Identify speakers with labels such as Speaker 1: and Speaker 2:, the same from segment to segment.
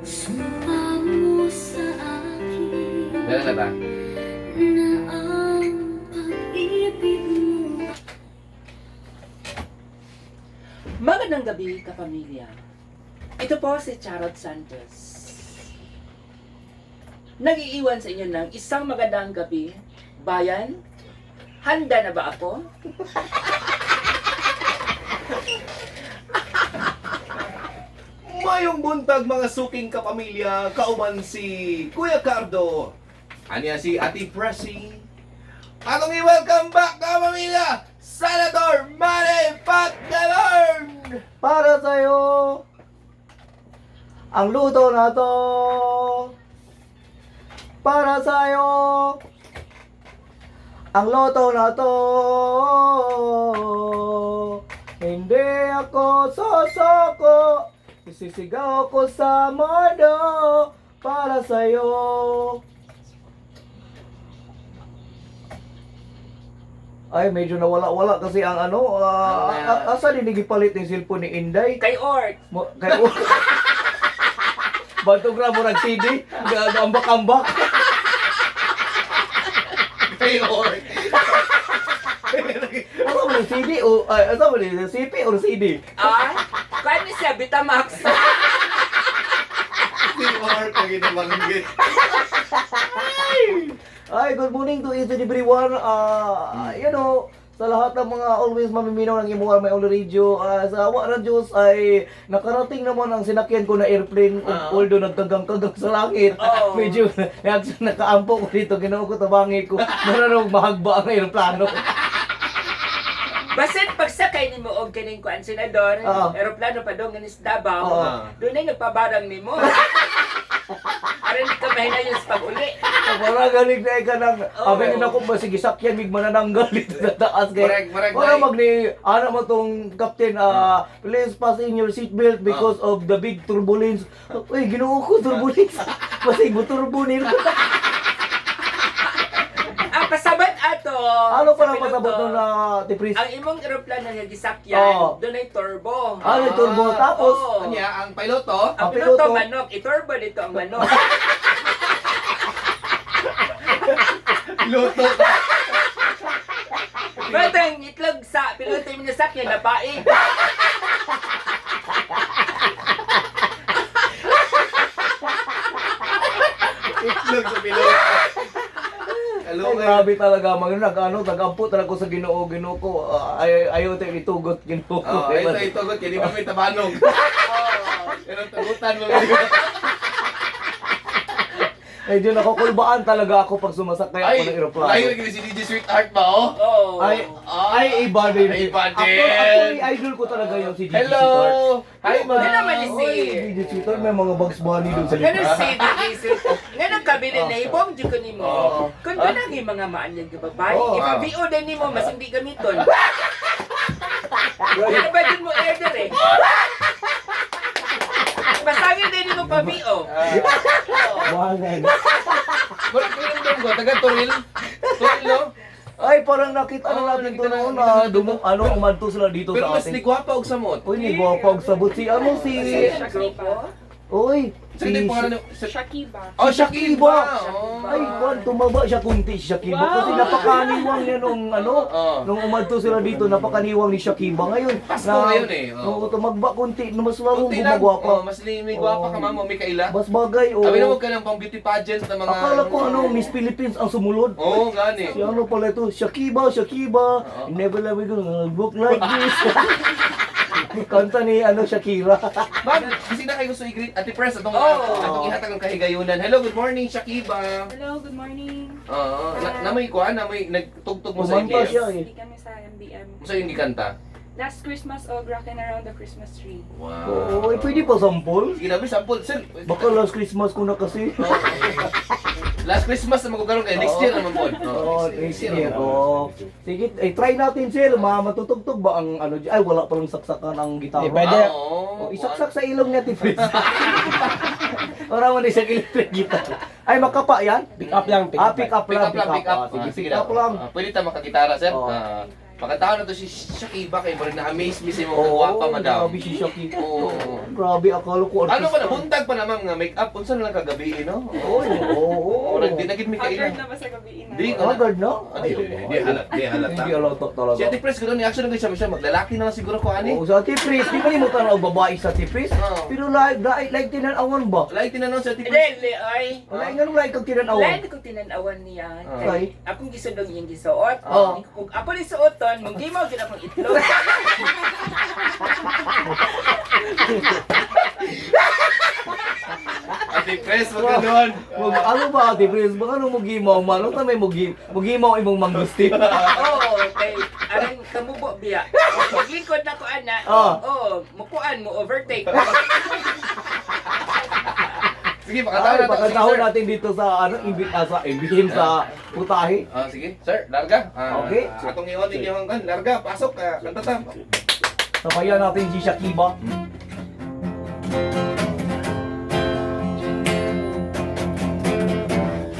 Speaker 1: Sumpa mo sa akin
Speaker 2: Meron na ba?
Speaker 1: na ang pag-ibig mo.
Speaker 3: Magandang gabi, kapamilya. Ito po si Charot Santos. Nag-iiwan sa inyo ng isang magandang gabi. Bayan, handa na ba ako?
Speaker 4: Mayong buntag, mga suking kapamilya, kauban si Kuya Cardo. Anya si Ate Pressy. Atong i-welcome back, kapamilya, Senator Manny Pacquiao!
Speaker 5: Para sa'yo, ang luto na to. Para sa'yo, ang loto na to. Hindi ako sosoko, isisigaw ko sa mundo para sa'yo. Ay, medyo nawala-wala kasi ang ano, asa din gipalit yung cellphone ni Inday?
Speaker 3: Kay Ort.
Speaker 5: Mo kay Bantog ra mo nag CD, ambak-ambak.
Speaker 4: Hey, Lord!
Speaker 5: Asa mo ni CD o ay, asa mo ni CP or CD?
Speaker 3: Ah, kuan ni siya, Betamax.
Speaker 4: Si Lord, ang ginabanggit.
Speaker 5: Ay, good morning to each and everyone. Sa lahat ng mga always mamiminaw ng Imuha May Only Radio, sa awa ng Diyos ay nakarating naman ang sinakyan ko na airplane, although nagkagang-kagang sa langit.
Speaker 3: Oo.
Speaker 5: Medyo nakaampo ko dito, Ginoo ko, tabangi ko. Maranog mahagba ang aeroplano.
Speaker 3: Basin pagsakay nimo og kining kuan, senador, eroplano pa dong ganis Davao. Doon ay nagpabarang nimo. Aron di ka mahinayon sa pag-uli.
Speaker 5: Para galing na ka nang
Speaker 3: Oo.
Speaker 5: abi na ko ba sige sakyan mig manananggal dito sa taas kay.
Speaker 2: Correct, correct,
Speaker 5: Wala
Speaker 2: bay.
Speaker 5: magni ana mo tong captain, please fasten your seatbelt because of the big turbulence. Uy, Ginoo ko, turbulence. Basig mo turbo nila.
Speaker 3: Ang pasabot ato.
Speaker 5: Ano
Speaker 3: sa
Speaker 5: pala
Speaker 3: piloto,
Speaker 5: pasabot nun na tipris?
Speaker 3: Ang imong eroplano nga gisakyan, doon ay turbo.
Speaker 5: Ah, may turbo. Tapos
Speaker 3: Oo.
Speaker 4: Anya, ang piloto,
Speaker 3: Ang
Speaker 5: Ang
Speaker 3: piloto,
Speaker 5: piloto-
Speaker 3: manok, iturbo dito ang manok.
Speaker 4: luto.
Speaker 3: Batang itlog sa piloto yung nasakyan, napae.
Speaker 4: Itlog sa piloto.
Speaker 5: Ay,
Speaker 4: Hello,
Speaker 5: grabe talaga, mga nag ano, tagampo talaga ko sa Ginoo, Ginoo ko. Ay ayaw tayo itugot, Ginoo ko.
Speaker 4: Oh, ito itugot kay di ba may tabanog. Yan ang tugutan mo.
Speaker 5: Medyo nakukulbaan talaga ako pag sumasakay ako ng eroplano.
Speaker 4: Layo lagi si DJ Sweetheart ba oh?
Speaker 3: Oo.
Speaker 5: Ay, ay, iba din.
Speaker 4: Ay, iba din.
Speaker 5: Actually, idol ko talaga yung si Gigi
Speaker 4: Hello!
Speaker 5: Sweetheart.
Speaker 4: Hi, ma'am!
Speaker 3: Ano naman si-
Speaker 5: Oy, Gigi Sweetheart, may mga Bugs Bunny doon sa
Speaker 3: Ganun
Speaker 5: likod.
Speaker 3: si DJ Sweet. Ganun kabili na ibong di ko nimo.
Speaker 4: Oo.
Speaker 3: Kung doon ang mga maanyag ka babae,
Speaker 5: Oo.
Speaker 3: ipa-VO din nimo, mas hindi gamiton. Ano ba din mo order eh? Pasangin din nimo pa VO.
Speaker 5: Bagay.
Speaker 2: Murag ko ko, taga Toril. Toril, no?
Speaker 5: Ay, parang nakita na
Speaker 2: Oo,
Speaker 5: natin ito
Speaker 2: nakita na-
Speaker 5: noon
Speaker 2: nakita
Speaker 5: na
Speaker 2: na
Speaker 5: dumo, ano, umadto sila dito
Speaker 2: Pero
Speaker 5: sa
Speaker 2: mas
Speaker 5: atin.
Speaker 2: ni gwapa og samot.
Speaker 5: Uy, ni gwapa og sabot si ano si
Speaker 3: Grupo?
Speaker 5: Uy,
Speaker 2: Sa yung pangalan
Speaker 6: Shakiba.
Speaker 2: Oh, Shakiba.
Speaker 5: Shakiba.
Speaker 2: Oh.
Speaker 5: Ay, Juan, tumaba siya kunti si Shakiba kasi napakaniwang niya nung ano, nung umadto sila dito, napakaniwang ni Shakiba ngayon.
Speaker 2: Pasko ngayon eh, oo.
Speaker 5: Oo, tumagba kunti, no, mas lalong
Speaker 2: Kunti lang.
Speaker 5: gumagwapa.
Speaker 2: Oh, mas may gwapa ka mamo, may kaila.
Speaker 5: Mas bagay, oo.
Speaker 2: Sabi na wag ka ng pang beauty pageant na mga
Speaker 5: Akala ko ano, Miss Philippines ang sumulod.
Speaker 2: Oo, gani.
Speaker 5: Si ano pala ito, Shakiba, Shakiba, never let me go, look like this. Kanta ni ano, Shakira.
Speaker 2: Ma'am, kasi na kayo gusto i-greet Ate Pres atong atong ihatag ang kahigayunan. Hello, good morning, Shakiba.
Speaker 6: Hello, good morning.
Speaker 2: Oo, na, na may kuan, na may nagtugtog mo sa
Speaker 5: Kumanta
Speaker 2: MBM.
Speaker 5: siya eh.
Speaker 6: Hindi kami sa MBM.
Speaker 2: Mo sa yung gikanta.
Speaker 6: Last Christmas og Rockin' Around the Christmas Tree.
Speaker 2: Wow.
Speaker 5: Oo, eh, pwede pa sample?
Speaker 2: Sige na, may sample. Sir,
Speaker 5: Baka last Christmas ko na kasi.
Speaker 2: Oo. Last Christmas na magkakaroon kayo. Next year naman po.
Speaker 5: Oo, next year. Oo. Sige, eh, try natin, sir. Matutugtog ba ang ano? Ay, wala palang saksakan ang gitara.
Speaker 7: Eh, pwede.
Speaker 2: Oo.
Speaker 5: Oh, isaksak sa ilong niya, Tipis. Para mo na isang electric guitar. Ay, makapa yan?
Speaker 7: Pick up lang, pick
Speaker 5: Ah,
Speaker 7: up.
Speaker 5: pick up
Speaker 2: Pick
Speaker 5: lang.
Speaker 2: up lang, pick up.
Speaker 5: Ah, sige,
Speaker 2: Ah,
Speaker 5: pick
Speaker 2: na.
Speaker 5: up lang.
Speaker 2: Ah, pwede tayo makagitara, sir?
Speaker 5: Oo.
Speaker 2: Ah. Pagkatao na to si Shakiba kay murag na-amaze mi sa imong kagwapa, madam.
Speaker 5: Grabe si Shakiba.
Speaker 2: Oo.
Speaker 5: Grabe, akala ko
Speaker 2: Ano
Speaker 5: artista.
Speaker 2: pa na buntag pa naman nga make up unsa na lang kagabi no?
Speaker 5: Oo, oo.
Speaker 2: Murag di na gid mi
Speaker 6: Haggard
Speaker 2: kaila.
Speaker 6: na ba sa gabi ina?
Speaker 2: Di ko.
Speaker 5: Haggard no?
Speaker 2: Ah, di,
Speaker 4: Di halata, di halata.
Speaker 5: Hindi halata talaga.
Speaker 2: Si Ate Pres ko ni action na siya maglalaki na lang siguro ko ani.
Speaker 5: Oo, sa Ate Pris, di ba nimo tanaw babae sa Ate Pris?
Speaker 2: Oo.
Speaker 5: Pero like tinanawan ba?
Speaker 2: Like tinanaw si Ate Pres.
Speaker 3: Dili, ay.
Speaker 5: Wala nga nung like kang tinanawan.
Speaker 3: Lain ko tinanawan niya.
Speaker 2: Ah.
Speaker 3: Kay akong gisudong iyang gisuot.
Speaker 5: Oo.
Speaker 3: Kung ako ni suoton, manggimaw gid akong itlog.
Speaker 2: Ate Pres, wag ganon.
Speaker 5: Wag, ano ba Ate Pris? Baka nung mugimaw man, ano ta may mugimaw imong mangustin?
Speaker 3: Oo, kay aron kamubo biya. Paglingkod na ko ana.
Speaker 5: Oo.
Speaker 3: Oo, mukuan mo overtake.
Speaker 2: Sige, pakatao
Speaker 5: Ay,
Speaker 2: na to. Sige,
Speaker 5: pakatao
Speaker 2: sir.
Speaker 5: natin dito sa ano, ibi, sa ibihin sa putahe.
Speaker 2: Ah, sige, sir, larga. Ah,
Speaker 5: Okay.
Speaker 2: Atong iyon inyong kan, larga, pasok, kanta ta.
Speaker 5: Sabayan natin si Shakiba.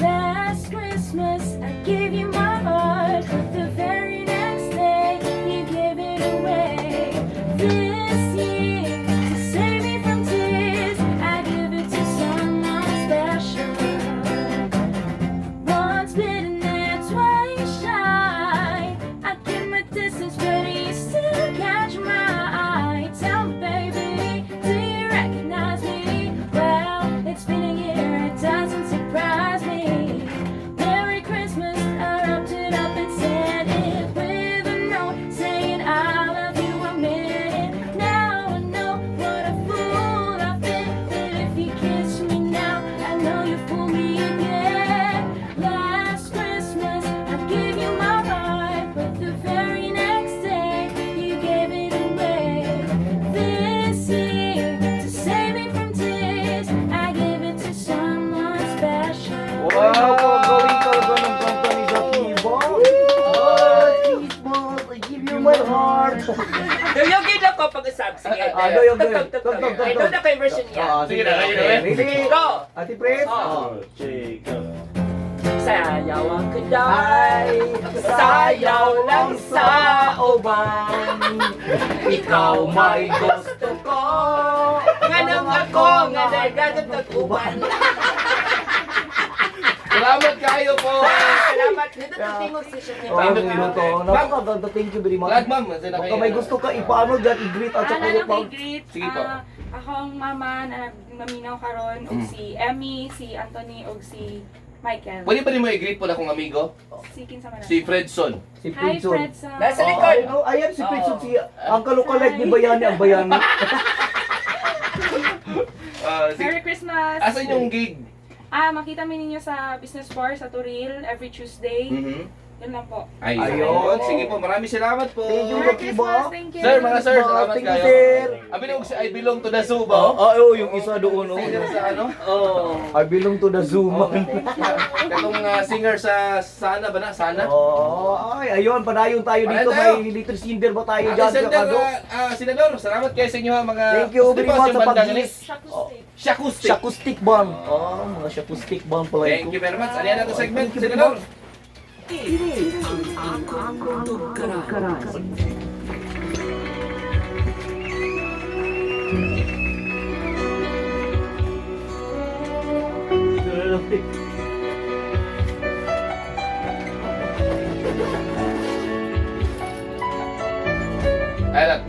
Speaker 1: Last Christmas I gave you my heart, but the very next day you gave it away. This year, to save me from tears, I give it to someone special. Once bitten and twice shy. I keep my distance, but you still catch my eye. Tell me, baby, do you recognize me? Well, it's been a year, it doesn't surprise me. Merry Christmas, I wrapped it up and sent it with a note saying I love you, I meant it. Now I know what a fool I've been, but if you kiss me now, I know you fool me again. Last Christmas, I gave you my heart, but the very next day, you gave it away. This year, to save me from tears, I gave it to someone special.
Speaker 5: Wow! Napakagaling talaga ng kanta ni Shakiba. Last Christmas, I give you my heart.
Speaker 3: Duyog gid ako pag-usab. Sige.
Speaker 5: Ah, duyog, duyog.
Speaker 3: Tugtog, tugtog.
Speaker 5: Tugtog, tugtog.
Speaker 3: Ay, doon na kay version niya.
Speaker 5: Ah,
Speaker 2: Sige na,
Speaker 5: okay.
Speaker 2: sige na.
Speaker 5: Ready?
Speaker 3: Go!
Speaker 5: Ate Pris?
Speaker 3: Oo.
Speaker 5: Oh.
Speaker 3: Sayaw ang kuday.
Speaker 5: Ay,
Speaker 3: Sayaw lang sa
Speaker 5: uban. Ikaw may gusto ko.
Speaker 3: Nganong ako nga nagagat uban.
Speaker 2: Salamat kayo po.
Speaker 3: Salamat. Nindot ang tingog si Shakiba.
Speaker 5: Oh, nindot to. Napakaganda. Thank you very much.
Speaker 2: Glad ma'am, sila
Speaker 5: Baka
Speaker 2: kayo.
Speaker 5: may gusto ka ipaano dyan, i-greet at saka
Speaker 6: Ana lang
Speaker 5: ipag...
Speaker 6: kay greet.
Speaker 2: Sige po.
Speaker 6: Ah, akong mama na naminaw karon og si Emmy, si Anthony og si Michael.
Speaker 2: Pwede pa rin mo i-greet po na akong amigo,
Speaker 6: Si kinsa man.
Speaker 2: si Fredson.
Speaker 5: Si
Speaker 6: Hi
Speaker 5: Fredson.
Speaker 6: Fredson.
Speaker 3: Nasa
Speaker 5: Oh,
Speaker 3: likod.
Speaker 5: ayun, oh, ayan si Fredson, si ang kalukalike ni Bayani, ang Bayani.
Speaker 2: Ah, sige.
Speaker 6: Merry Christmas.
Speaker 2: Asan yung gig?
Speaker 6: Ah, makita mi ninyo sa Business 4 sa Turil every Tuesday.
Speaker 2: Mhm.
Speaker 6: Yun lang po.
Speaker 2: Ayun.
Speaker 5: Ayun.
Speaker 2: Sige po, maraming salamat po.
Speaker 5: Thank you,
Speaker 6: Merry
Speaker 5: Shakiba.
Speaker 6: Christmas. Thank you.
Speaker 2: Sir, mga sir, salamat
Speaker 5: Thank you,
Speaker 2: kayo.
Speaker 5: sir.
Speaker 2: Abi na I belong to the zoo ba?
Speaker 5: Oh, oh, oh, yung isa doon. Oh.
Speaker 2: Singer sa ano?
Speaker 3: Oh.
Speaker 5: I belong to the zoo, man.
Speaker 2: Katong singer sa Sana ba na? Sana?
Speaker 5: Oh, ay, ayun, padayon tayo dito.
Speaker 2: Padayon tayo.
Speaker 5: May little cinder ba tayo
Speaker 2: Ate
Speaker 5: dyan,
Speaker 2: Sender,
Speaker 5: Kakado?
Speaker 2: Senador, salamat kayo sa inyo ha, mga...
Speaker 5: Thank you very
Speaker 2: Di ba,
Speaker 5: much
Speaker 2: yung
Speaker 5: sa
Speaker 2: bandang
Speaker 5: pag-gift.
Speaker 6: Shakustik.
Speaker 2: Shakustik.
Speaker 5: Shakustik band. Oh, mga shakustik band pala
Speaker 2: Thank
Speaker 5: ito.
Speaker 2: you very much. Ano yan nato segment,
Speaker 5: Thank you very
Speaker 2: Senador?
Speaker 5: much.
Speaker 3: Ang akong tugkaran.
Speaker 2: Ayan.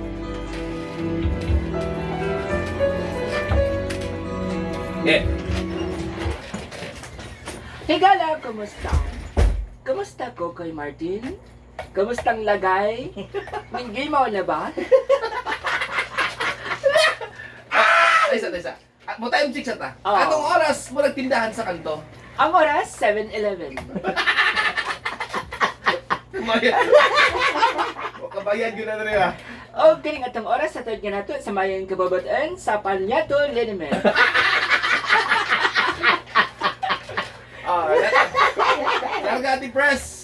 Speaker 2: Yeah.
Speaker 3: Higala, kumusta? Kumusta ko kay Martin? Kumusta ang lagay? Minggimaw na ba?
Speaker 2: Ah, isa, isa. At mo time check sa ta.
Speaker 3: Oo.
Speaker 2: Atong oras mo nagtindahan sa kanto.
Speaker 3: Ang oras, 7:11.
Speaker 2: Kumayad. O kabayad yun na rin ah.
Speaker 3: O kining atong oras sa tuod nga nato sa mayang kababatan sa Panyato Liniment.
Speaker 2: Ah, Larga Ate Press.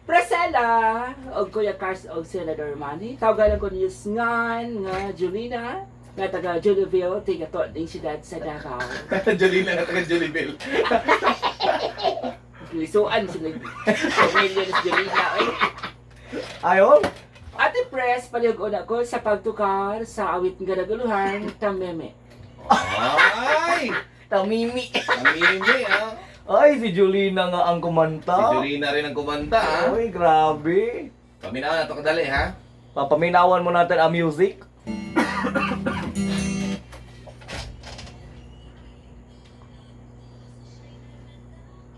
Speaker 3: Priscilla og Kuya Cars og Senator Manny. Tawagan ko niyo ngan nga Julina nga taga Joliville, tiga to ding siyudad sa Davao.
Speaker 2: Jolina na taga Jolibel.
Speaker 3: Lisuan sila. Pamilya ni Julina. Ay,
Speaker 5: Ayun.
Speaker 3: Press, palihog una ko sa pagtukar sa awit nga naguluhan, tameme.
Speaker 4: Ay!
Speaker 5: Tamimi.
Speaker 4: Namimi, ah.
Speaker 5: Ay, si Julina nga ang
Speaker 4: Si
Speaker 5: kumanta.
Speaker 4: Julina rin ang kumanta, ah.
Speaker 5: Ay, grabe.
Speaker 4: Paminaw na to kadali, ha?
Speaker 5: Papaminawan mo natin ang music.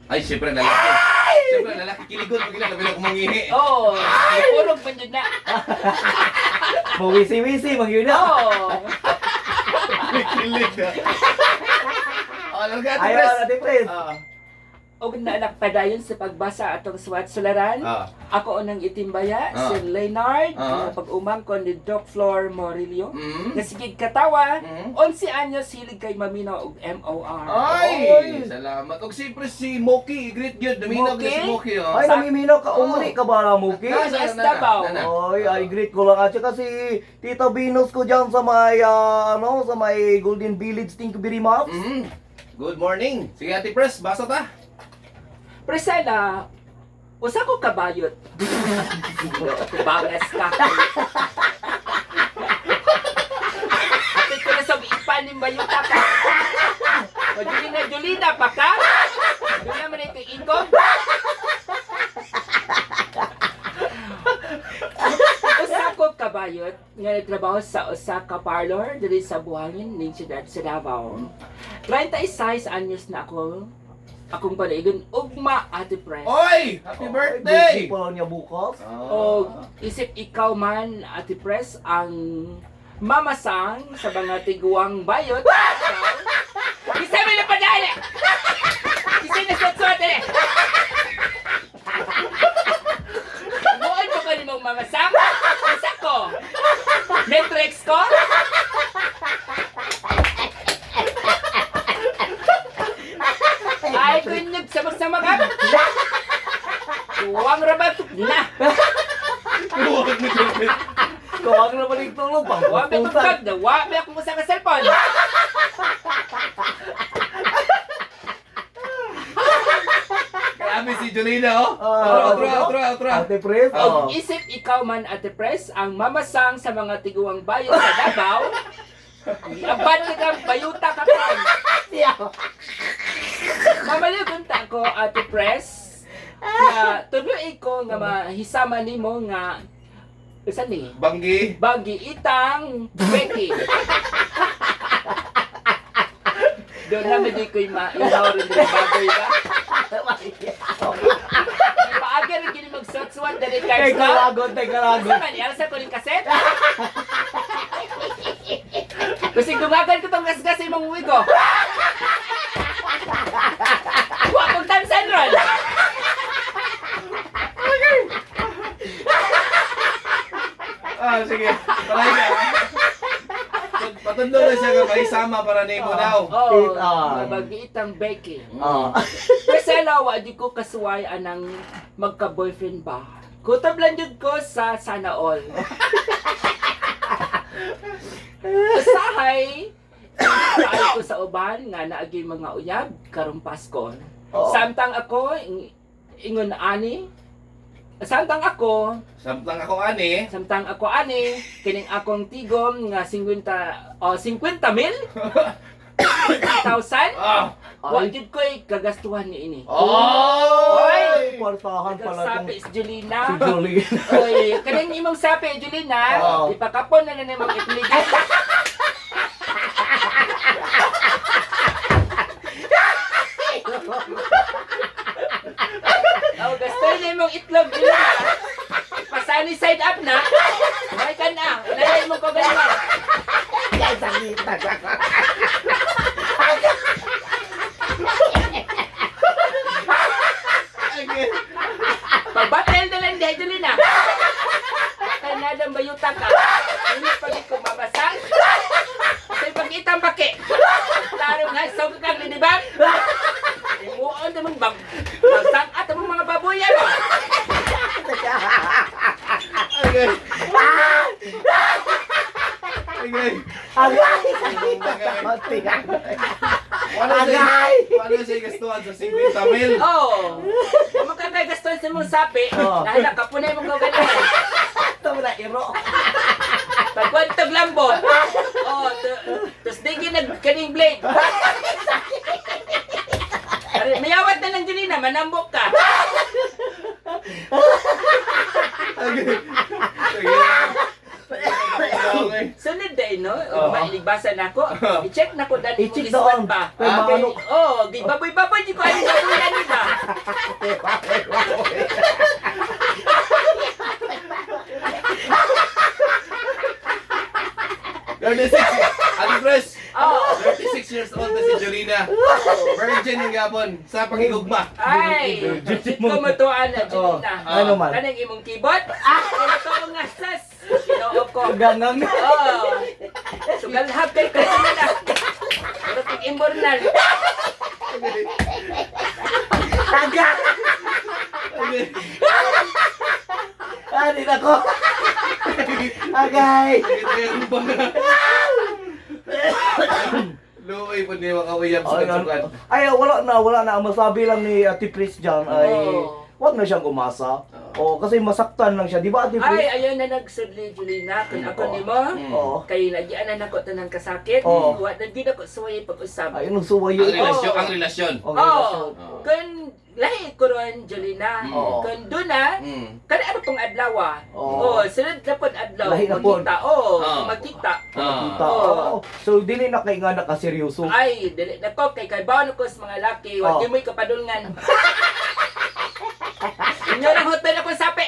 Speaker 4: Ay, siyempre lalaki. Siyempre lalaki. Kiligon pag ina, labi na kumangihi.
Speaker 3: Oh, urog man yun na.
Speaker 5: Mawisi-wisi, magyun na.
Speaker 3: Oh.
Speaker 4: Kilig, ah. Oh, larga, Ate
Speaker 5: Ayaw,
Speaker 4: Pres.
Speaker 5: Ate Pres.
Speaker 4: Ah.
Speaker 3: Og naanak padayon sa pagbasa atong suwat sularan.
Speaker 4: Ah.
Speaker 3: Ako unang itimbaya,
Speaker 4: Ah.
Speaker 3: si Leonard,
Speaker 4: Ah.
Speaker 3: nga pag-umangkon ni Doc Flor Morillo.
Speaker 4: Mm.
Speaker 3: Nga sigig katawa, 11 anyos hilig kay maminaw og MOR.
Speaker 4: Ay!
Speaker 5: Oy!
Speaker 4: Salamat. Og siyempre si Moki, great good. Naminaw
Speaker 3: Moki?
Speaker 4: si Moki, oh.
Speaker 5: Ay, namiminaw ka. Uli ka ba na, Muki?
Speaker 4: Na,
Speaker 3: Sa Davao.
Speaker 4: na, na.
Speaker 5: Ay, ay, greet ko lang. At saka si Tita Venus ko dyan sa may, ano, sa may Golden Village. Thank you very much.
Speaker 4: Good morning. Sige, Ate Pres, basa ta.
Speaker 3: Priscilla, usa ko kabayot. Bangas ka. Ate ko na sa ipanin bayuta ka. O Julina, Julina pa ka? Doon naman ito ikog. Usa ko kabayot nga nagtrabaho sa usa ka parlor diri sa Buhangin ning siyudad sa Davao. 36 anyos na ako akong panaigon ugma, Ate Pres.
Speaker 4: Oy! Happy
Speaker 5: Ay,
Speaker 4: birthday!
Speaker 5: birthday pala niya bukas.
Speaker 3: O isip ikaw man, Ate Pres, ang mamasang sa mga tiguang bayot. Isa may napadali! Isa na suot-suot eh! Buon mo ka ni mong mamasang? Isa ko! Metrix ko? Ay, kunyag sa magsama ka! Tuwang rabat na!
Speaker 4: Huwag mo tulog.
Speaker 5: Kawag na balik tulog.
Speaker 3: Wa may
Speaker 5: Pangpastusan.
Speaker 3: tugtog na, wa may akong usa ka cellphone.
Speaker 4: Grabe si Julina, oh.
Speaker 5: Ah,
Speaker 4: Otro, otro, otro, otro.
Speaker 5: Ate Pres, oh.
Speaker 3: Og isip ikaw man, Ate Pres, ang mamasang sa mga tiguang bayan sa Davao. Abad ka kang bayuta ka kan. Mamaliw ta ko, Ate Pres, na tuloy ko nga mahisama nimo nga usa ni
Speaker 4: Banggi.
Speaker 3: Bagi itang Becky. Doon naman di ko'y maihaw rin ng baboy ba? Paagi rin kini magsuot-suot dali
Speaker 5: Teka
Speaker 3: cards ka.
Speaker 5: lagot, teka lagot.
Speaker 3: Sa man, sa ko rin kaset. Kasi gumagan ko tong gasgas sa imong uwi ko. Wa kong tansan ron.
Speaker 4: Ah, sige. Paray ka. Patundo na siya nga maisama para nimo daw.
Speaker 3: Oh,
Speaker 5: Tita.
Speaker 3: mabagiitang Becky.
Speaker 5: Ah.
Speaker 3: Priscilla, wa di ko kasuway anang magka-boyfriend ba. Kutob lang jud ko sa sana all. Usahay, kaay ko sa uban nga naagi mga uyab karong Pasko.
Speaker 5: Oo.
Speaker 3: Samtang ako ingon ani, samtang ako,
Speaker 4: Samtang ako ani.
Speaker 3: samtang ako ani kining akong tigom nga 50 o 50 mil 1,000
Speaker 4: Ah.
Speaker 3: wa jud ko'y kagastuhan ni ini.
Speaker 4: Oy!
Speaker 5: Kwartahan pala
Speaker 3: Nagsapi
Speaker 5: itong
Speaker 3: si Julina.
Speaker 5: si Julina.
Speaker 3: Oy, kaning imong sapi Julina,
Speaker 5: Oo.
Speaker 3: ipakapon na na nimong itlig. Oh, gastoy na imong itlog Julina. Pasani side up na. May ka na. Wala imong kagalingan.
Speaker 4: Okay.
Speaker 3: Pagbatel na lang dahil Julina. Kanadang bayuta ka. Hindi pag ko mabasang. Sa pag-itang baki. Klaro nga, so ka kang linibang. Imuon naman bang. Bagsang at ang mga baboy ano.
Speaker 4: Okay. Okay.
Speaker 5: Agay! Sakit!
Speaker 4: Wala siya.
Speaker 5: Agay!
Speaker 4: Wala siya gastuhan sa 50 mil.
Speaker 3: Oo. Oh. Kung magkakagaston sa mong sapi,
Speaker 5: Oo.
Speaker 3: dahil nakapunay mong kagalingan.
Speaker 5: Tama. na iro.
Speaker 3: Pagkwantog lambot. Oh, tapos di ginag kaning blade. Are, mayawat na lang Julina, manambok ka.
Speaker 2: Okay. Sige. Okay.
Speaker 3: Sunod day no,
Speaker 2: Oo.
Speaker 3: mailigbasa na ako. I-check na ko dali
Speaker 5: I-check
Speaker 3: kung iswan
Speaker 5: doon.
Speaker 3: ba.
Speaker 5: Kay
Speaker 3: Ah,
Speaker 5: maano-
Speaker 3: Oh, gibaboy-baboy di ko alam baboy na ba.
Speaker 2: 36. Ate Pres,
Speaker 3: Oh.
Speaker 2: 36 years old na si Jolina. Virgin ng gapon sa pagigugma.
Speaker 3: Ay,
Speaker 5: Virgin
Speaker 3: ko matuan na Julina.
Speaker 5: Oh, ano man?
Speaker 3: Kanang imong keyboard? Ah, ito nga sas. Ginoo ko.
Speaker 5: Gangang.
Speaker 3: Oh. Sugalhab kay ko na na. Pero kung imbornal.
Speaker 5: Aga!
Speaker 2: Okay.
Speaker 5: Ani nako. Agay.
Speaker 2: Luoy po niya makauyab sa
Speaker 5: Ay,
Speaker 2: kasukan.
Speaker 5: ay, wala na, wala na. Ang masabi lang ni Ate Pris dyan ay
Speaker 3: Oo.
Speaker 5: wag na siyang umasa. Oo, kasi masaktan lang siya. Di ba, Ate Pris?
Speaker 3: Ay, ayaw na nagsudli Julina kun ako
Speaker 5: Oo.
Speaker 3: nimo.
Speaker 5: Oo.
Speaker 3: Kay nagyanan ako tanang kasakit.
Speaker 5: Oo.
Speaker 3: Wa na gyud ako suway pag-usab.
Speaker 5: Ay, nagsuway
Speaker 2: Ang
Speaker 5: yun.
Speaker 2: relasyon, ang relasyon.
Speaker 5: Okay,
Speaker 3: Oh,
Speaker 5: relasyon.
Speaker 2: Oo.
Speaker 3: kun lahi ko ron Julina.
Speaker 5: Oo.
Speaker 3: Kun duna
Speaker 2: Mm.
Speaker 3: kada ano pong adlaw ah.
Speaker 5: Oo.
Speaker 3: Oh, sunod na pod adlaw.
Speaker 5: Lahi na pod.
Speaker 3: Magkita. Oh,
Speaker 2: Oo.
Speaker 3: magkita.
Speaker 5: Kita.
Speaker 3: Oo.
Speaker 5: Oo. So, dili na kay nga nakaseryoso.
Speaker 3: Ay, dili na ko kay kay bawon ko sa mga laki, wa
Speaker 5: Oo.
Speaker 3: gyud mo'y kapadulngan. Inyo lang hotel ako sapi.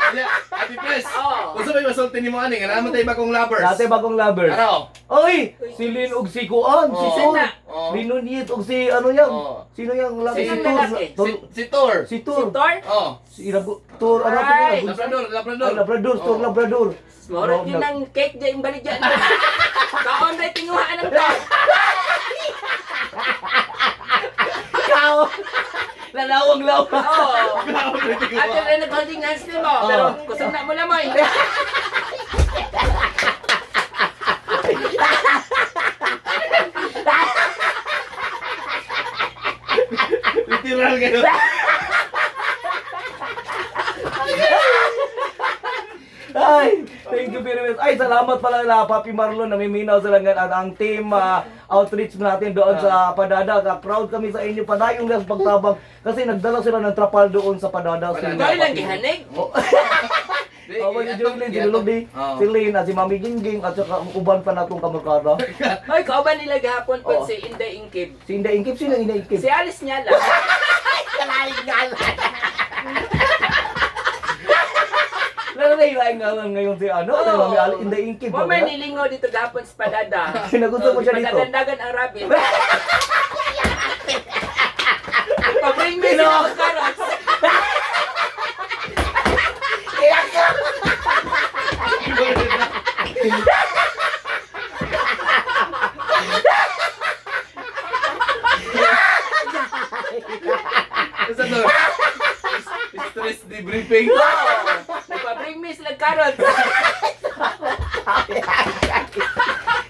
Speaker 2: Yeah, Ate Pres,
Speaker 3: Oo.
Speaker 2: kung sa may masulti ni mo ani, nga naman tayo bagong lovers.
Speaker 5: Dati bagong lovers.
Speaker 2: Araw.
Speaker 5: Ay! Si Lin og si Kuan, si
Speaker 2: Oo.
Speaker 5: Tur.
Speaker 3: Sina.
Speaker 2: Oo.
Speaker 5: Lin Nunez og si ano yan?
Speaker 2: Oo.
Speaker 5: Sino yung laki?
Speaker 2: Si-
Speaker 5: Si Tur.
Speaker 3: Lalaki.
Speaker 2: Si, si Thor.
Speaker 5: Si Tur.
Speaker 3: Si Tor,
Speaker 2: Oh.
Speaker 5: Si Tur, ano pa
Speaker 3: Ay.
Speaker 5: yun?
Speaker 2: Labrador, Labrador.
Speaker 5: Ay, Labrador, Tur
Speaker 2: Oo.
Speaker 5: Labrador.
Speaker 3: Moro yun ang cake dyan yung baligyan. Kaon na tinguhaan ng to.
Speaker 5: Ikaw! Lalawang lawa.
Speaker 3: Oo.
Speaker 2: Grabe, tingnan
Speaker 3: At
Speaker 2: mo.
Speaker 3: yun ay nag-holding hands ni mo. Pero kusog na mo lamoy.
Speaker 2: Literal ganun.
Speaker 5: Ay, thank you very much. Ay, salamat pala na Papi Marlon, namiminaw sa langan at ang team outreach natin doon sa Padada. Proud kami sa inyo. Padayong lang sa pagtabang kasi nagdala sila ng trapal doon sa Padada.
Speaker 2: Padada.
Speaker 3: Ikaw lang gihanig.
Speaker 5: Oh, si Joylyn, si Lolo D,
Speaker 2: Oo.
Speaker 5: si Lynn, at si Mami Gingging, at saka ang uban pa natong kamukada.
Speaker 3: Hoy, kauban nila gahapon po
Speaker 5: Oo.
Speaker 3: si Inday Ingkib.
Speaker 5: Si Inday Ingkip, sino Inday Ingkip?
Speaker 3: Si Alice niya lang.
Speaker 5: Lalo na ilaing ngalan ngayon si ano, si Mami Ali, Inday Ingkip.
Speaker 3: Mo may nilingaw dito gahapon sa Padada.
Speaker 5: Nagusto mo siya dito?
Speaker 3: Padagandagan ang rabbit. Pa-bring me sila og carrots.
Speaker 2: Sa to? Stress debriefing.
Speaker 3: Nagpa-bring me sila carrots.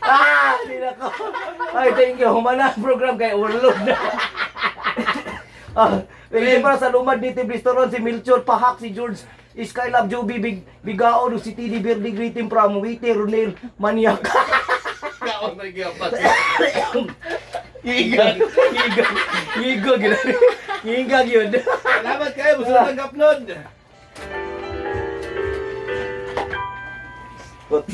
Speaker 5: Ah, hindi na ko. Ay, thank you. Humana ang program kay overload na. Ah, thank you para sa Lumad Native Restaurant, si Melchor Pahak, si George Skylab, Joby Big, Bigao, si TD Verde Greeting from Wite, Ronel, Maniac.
Speaker 2: Kaon na gyapon.
Speaker 5: Ngigag. Ngigag. Ngigag. Ngigag yun.
Speaker 2: Salamat kayo, busog ang upload.
Speaker 5: But,